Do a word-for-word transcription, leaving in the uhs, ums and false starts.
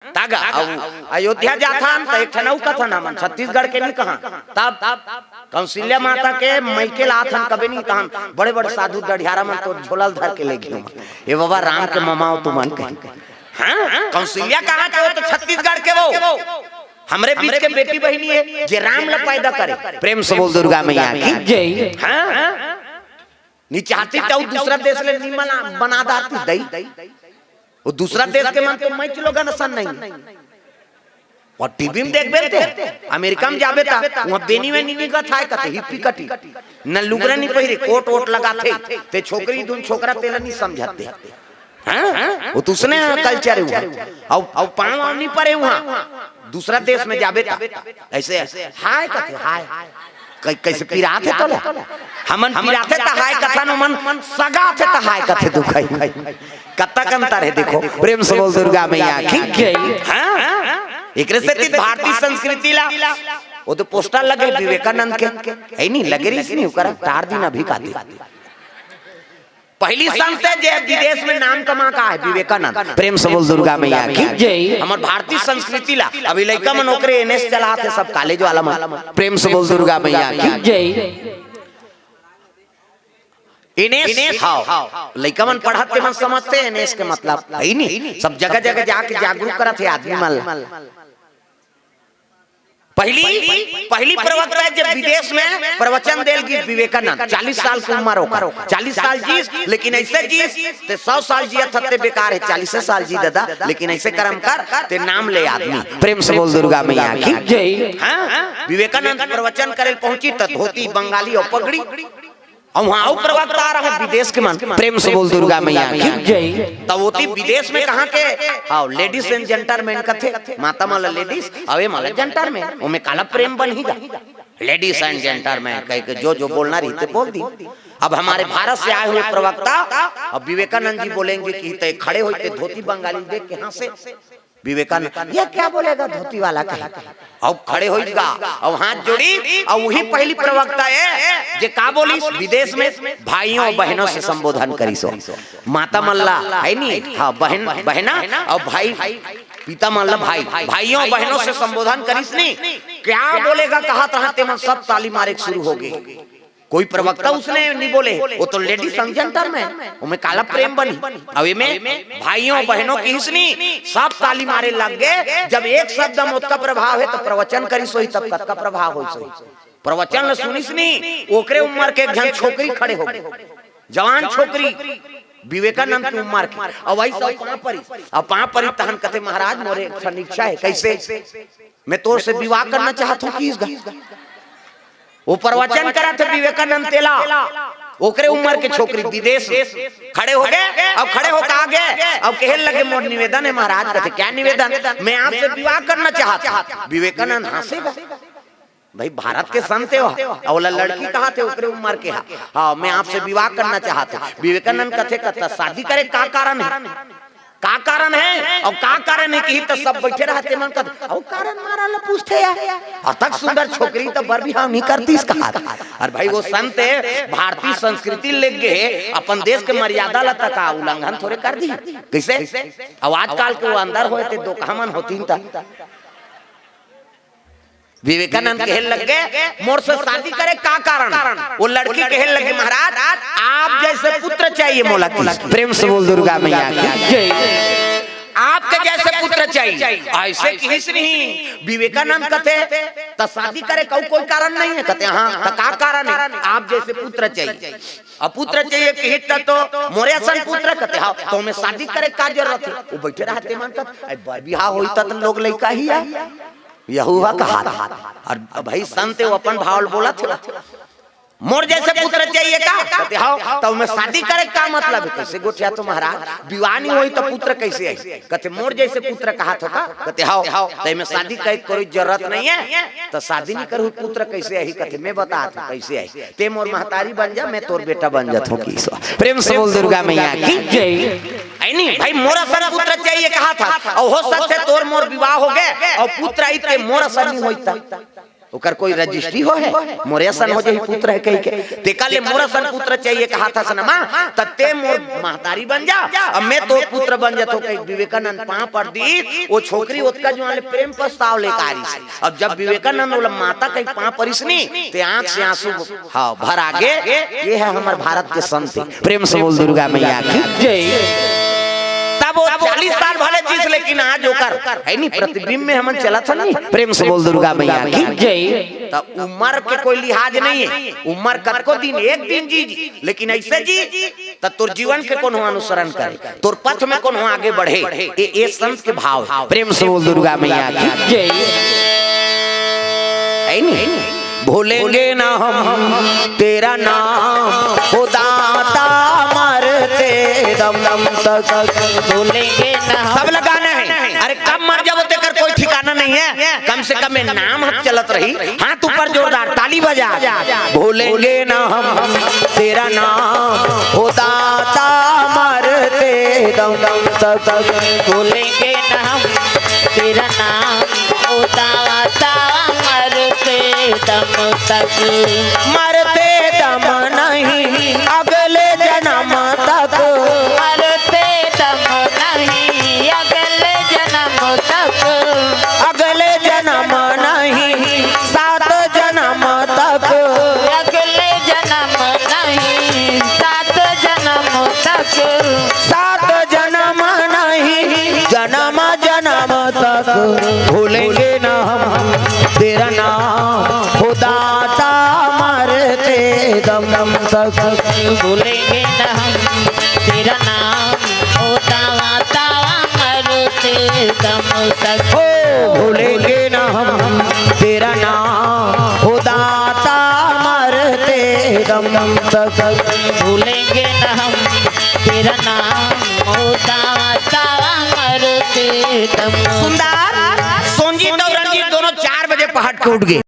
तागा, अउ अयोध्या जाथन त एक ठन अउ कथन, हमन छत्तीसगढ़ के नहीं कहा। तब कौशल्या माता के मइके ला आथन, कबे नहीं कहन, बड़े बड़े साधु डढ़ियारा मन तो झोला ल धर के ले गे। ए बाबा, राम के ममा हो तुमन के। हाँ, कौशल्या कहाँ के हो? तो छत्तीसगढ़ के वो। हमरे बीच के बेटी बहिनी है, जे राम ला पैदा करे। प्रेम से बोल दुर्गा मैया की। जय। हाँ, नहीं चाहती तो दूसरा देश ले निमन बना डारती दई। वो दूसरा देश के मन तो मैं लोगन असन नहीं। और टीवी में देखबे ते, अमेरिका में जाबे ता, वहाँ बेनी वेनी नहीं कथाए कथे, हिप्पी कटी। न लुगरा नहीं पहिरे, कोट वोट लगाथे, ते छोकरी धुन छोकरा तेला नहीं समझते। हाँ? वो तो उसने कल्चर है वहाँ। अउ, अउ पाँव वाँव नहीं परे वहाँ। दूसरा देश में जाबे ता, ऐसे हाय कथे, हाय। कै-, कैसे पिरात है तोला? हमन पिरात है त हाय कथन, ओमन सगात है त हाय कथे दुखाई। कतक अंतर है देखो। प्रेम से बोल दुर्गा मैया की। जय। हाँ? एकरे सेती भारतीय संस्कृति ला, वो तो पोस्टर लगे विवेकानंद के, है नहीं, लगे रहिस नहीं, ओकरा टार दिन अभी काती। पहली संत है जे विदेश में नाम कमा का है, विवेकानंद। प्रेम से बोल दुर्गा मैया की। जय। हमर भारतीय संस्कृति ला, अभी लइका मन ओकरे एनएस चलात है सब कॉलेज वाला मन। प्रेम से बोल दुर्गा मैया की। जय। एनएस, हाँ, लइका मन पढ़त ते मन समझते एनएस के मतलब, है नहीं? सब जगह जगह जाके जागरूक करत है आदमी मन ला। पहली, पहली प्रवक्ता है जब विदेश में प्रवचन देल गिस विवेकानंद, चालीस साल की उम्र होकर, चालीस साल जीस, लेकिन ऐसे जीस, ते सौ साल जिया थते बेकार है, चालीस साल जी दादा, लेकिन ऐसे कर्म कर, ते नाम ले आदमी। प्रेम से बोल दुर्गा मैया की। जय। हाँ? विवेकानंद प्रवचन करे पहुंची त धोती बंगाली और पगड़ी, अउ वहाँ अउ प्रवक्ता आ रहा है विदेश के मन। प्रेम से बोल दुर्गा मैया की। जय। तब होती विदेश में कहाँ के, हाँ, लेडीज एंड जेंटलमैन कथे, माता मन ला लेडीज, अउ ए मन ला जेंटलमैन, ओमे काला प्रेम बनही गा। लेडीज एंड जेंटलमैन कह के जो जो बोलना रही ते बोल दी। अब हमारे भारत से आए हुए प्रवक्ता, अब विवेकानंद जी बोलेंगे कि ते खड़े होइते धोती बंगाली देख के हंसे। विवेकानंद, "ये क्या बोलेगा धोती वाला?" कहे। अब खड़े होइगा, अब हाथ जोड़ी, अब वही पहली प्रवक्ता है जे का बोलिस विदेश में, भाइयों बहनों से संबोधन करिस हो। माता मन ला, है नी? हाँ, बहन, बहना और भाई, पिता मन ला भाई, भाइयों बहनों से संबोधन करिस नी। क्या बोलेगा कहत रहा ते मन सब ताली मारे के शुरू हो गए। कोई प्रवक्ता उसने नहीं बोले, वो तो लेडीज एंड जेंटलमैन, ओमे काला प्रेम बनी। अब एमे भाइयों बहनों किहिस नी, सब ताली मारे लग गए। जब एक शब्द में ओतका प्रभाव है तो प्रवचन करिस होही तब कतका प्रभाव होइस होही। प्रवचन ल सुनिस नी, ओकरे उम्र के एक झन छोकरी खड़े हो गए, जवान छोकरी, विवेकानंद की उम्र के। अब वही सब पाँव परी, अब पाँव परी तहन कथे, "महाराज, मोरे एक ठन इच्छा है।" "कैसे?" "मैं तोर से विवाह करना चाहत हूँ।" किहिस गा। वो प्रवचन करत हे विवेकानंद तेला, ओकरे उम्र के छोकरी विदेश में खड़े हो गए, अब खड़े होकर आ गए, अब कहे लगे, "मोर निवेदन है महाराज।" कथे, "क्या निवेदन?" "मैं आपसे विवाह करना चाहत हूँ।" विवेकानंद हंसेगा, भाई भारत के संत हे, अउ ओला लड़की कहा थे ओकरे उम्र के हा, "हाँ, मैं आपसे विवाह करना चाहत हूँ।" विवेकानंद कथे, "कथा शादी करे का कारण है?" का कारण है? अउ का कारण है कि त सब बैठे रहते मन कथे, "अउ कारण मारा ला पूछथे यार? अतक सुंदर छोकरी त बर बिहाव नहीं करतीस कहा।" अरे भाई, वो संत हे, भारतीय संस्कृति लेग गे, अपन देश के मर्यादा ला तका उल्लंघन थोड़े कर दी। कैसे? अब आजकल के वो अंदर होए ते दोकहा मन होतीन त विवेकानंद कहे लग गए, "मोर से शादी करे का कारण?" वो लड़की कहे लगे, "महाराज, आप जैसे पुत्र चाहिए मोला।" प्रेम से बोल दुर्गा मैया की जय। "आपके जैसे पुत्र चाहिए।" ऐसे किहिस नहीं। विवेकानंद कथे, "त शादी करे का कोई कारण नहीं है?" कथे, "हाँ।" "त का कारण है?" "आप जैसे पुत्र चाहिए।" "अब पुत्र चाहिए किहिस त तो मोरे असन पुत्र।" कथे, "हाँ।" "त ओमे शादी करे का जरूरत है?" वो बैठे रहते मन कथे, "अरे बर बिहाव होई त लोग लइका ही आ।" यहूवा कहा था। और भाई संत हे, वो अपन भाव ल बोलत हे। "मोर जैसे पुत्र चाहिए का?" कथे, "हाँ।" "त ओमे शादी करे का मतलब है?" "कैसे गोठियाथो महाराज, विवाह नहीं होई त पुत्र कैसे आई?" कथे, "मोर जैसे पुत्र कहाथो का?" कथे, "हाँ।" "त एमे शादी करे कोई जरूरत नहीं है, त शादी नहीं करहूँ, पुत्र कैसे आई?" कथे, "मैं बतात हूँ कैसे आई, ते मोर महतारी बन जा, मैं तोर बेटा बन जात हूँ।" किहिस। प्रेम से बोल दुर्गा मैया की जय। ऐ नहीं भाई, "मोर असन पुत्र चाहिए" कहा था, अउ हो सकथे तोर मोर विवाह हो गए अउ पुत्र आई ते मोर असन नहीं होई त। ओकर कोई रजिस्ट्री हो हे? मोरे असन हो जाही पुत्र हे कहिके। तेकर ले मोर असन पुत्र चाहिए कहत हस न माँ, त तें मोर महतारी बन जा, अब मैं तोर पुत्र बन जाथों कहिके विवेकानंद पाँव पर दीस। ओ छोकरी ओतका जुवार ले प्रेम प्रस्ताव लेके आ रहिस। अब जब विवेकानंद ओला माता कहिके पाँव परिस नी, ते आँख से आँसू, हाँ, भर आगे। ये हे हमर भारत के संत। प्रेम से बोल दुर्गा मैया की जय। तब ओ चालीस साल भले जीस, लेकिन आज ओकर हे नी, प्रतिबिंब में हमन चलत हन नी। प्रेम से बोल दुर्गा मैया की जय। तब उम्र के कोई लिहाज नहीं हे, उम्र कतको दिन, एक दिन जी, जी, लेकिन ऐसे जी त तोर जीवन के कोनो अनुसरण करे, तोर पथ में कोनो आगे बढ़े, ये, ये संत के भाव हे। प्रेम से बोल दुर्गा मैया की जय। हे नी? भूलेंगे ना हम तेरा नाम, हो दाता, मरते दम तक। भूलेंगे ना हम। सब लगाना हे। अरे, कब मर जाबो तेकर कोई ठिकाना नहीं हे। कम से कम ये नाम ह चलत रही। हाथ ऊपर जोरदार, ताली बजा। भूलेंगे ना हम तेरा नाम, हो दाता, मरते दम तक। भूलेंगे ना हम तेरा नाम, ओ दाता, मरते दम तक। मरते दम नहीं, अगले जन्म तक। मरते दम नहीं, अगले जन्म तक। अगले जन्म नहीं, सात जन्म तक। अगले जन्म नहीं, सात जन्म तक। सात जन्म नहीं, जन्म जन्म तक। भूलेंगे ना हम तेरा नाम, हो दाता, मरते दम तक। भूलेंगे ना हम तेरा नाम, ओ दाता, मरते दम तक। हो, भूलेंगे ना हम तेरा नाम, हो दाता, मरते दम तक। भूलेंगे ना हम तेरा नाम, ओ दाता, मरते दम तक। सुंदर, सोनजी अउ रंजीत दोनों चार बजे पहाड़ के उठ गे।